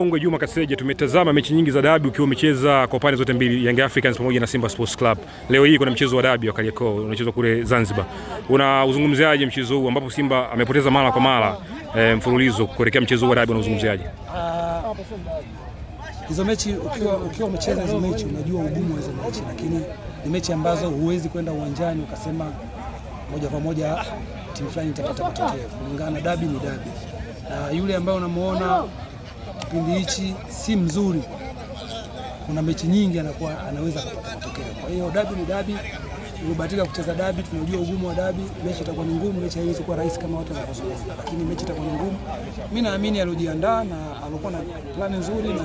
Ongwe Juma Kaseja, tumetazama mechi nyingi za dabi ukiwa umecheza kwa pande zote mbili, Young Africans pamoja na Simba Sports Club. Leo hii kuna mchezo wa dabi wa Kariakoo unachezwa kule Zanzibar. Unauzungumziaje mchezo huu ambapo Simba amepoteza mara kwa mara mfululizo kuelekea mchezo huu wa dabi, unauzungumziaje? Hizo mechi ukiwa umecheza hizo mechi unajua ugumu wa hizo mechi, lakini ni mechi ambazo huwezi kwenda uwanjani ukasema moja kwa moja timu fulani itapata matokeo. Kulingana na dabi ni dabi, na yule ambaye unamuona kipindi hichi si mzuri, kuna mechi nyingi anakuwa anaweza kupata matokeo. Kwa hiyo dabi ni dabi, umebahatika kucheza dabi, tunajua ugumu wa dabi. Mechi itakuwa ni ngumu, mechi haiwezi kuwa rahisi kama watu wanavyozungumza, lakini mechi itakuwa ni ngumu. Mimi naamini aliojiandaa na alikuwa na plani nzuri na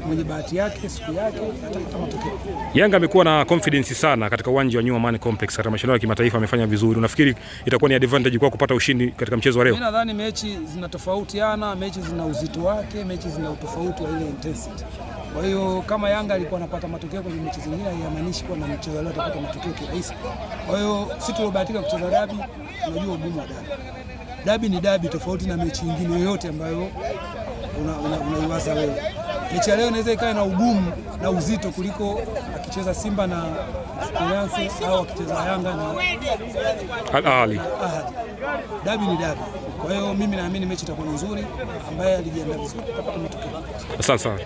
mwenye bahati yake siku yake atapata matokeo. Yanga amekuwa na confidence sana katika uwanja wa New Amaan Complex katika mashindano ya kimataifa, amefanya vizuri. Unafikiri itakuwa ni advantage kwa kupata ushindi katika mchezo wa leo? Mimi nadhani mechi zinatofautiana, mechi zina uzito wake, mechi zina utofauti wa ile intensity. Kwa hiyo kama Yanga alikuwa anapata matokeo kwenye mechi zingine, haimaanishi kuwa na mchezo leo atapata matokeo kirahisi. Kwa hiyo sisi tuliobahatika kucheza dabi, tunajua ugumu wa dabi. Dabi ni dabi, tofauti na mechi nyingine yoyote ambayo unaiwaza una wewe. Mechi ya leo inaweza ikawa na ugumu na uzito kuliko akicheza Simba na Esperance au akicheza Yanga na Al Ahly. Dabi ni dabi. Kwa hiyo mimi naamini mechi itakuwa nzuri, ambaye alijiandaa vizuri atapata matokeo. Asante sana.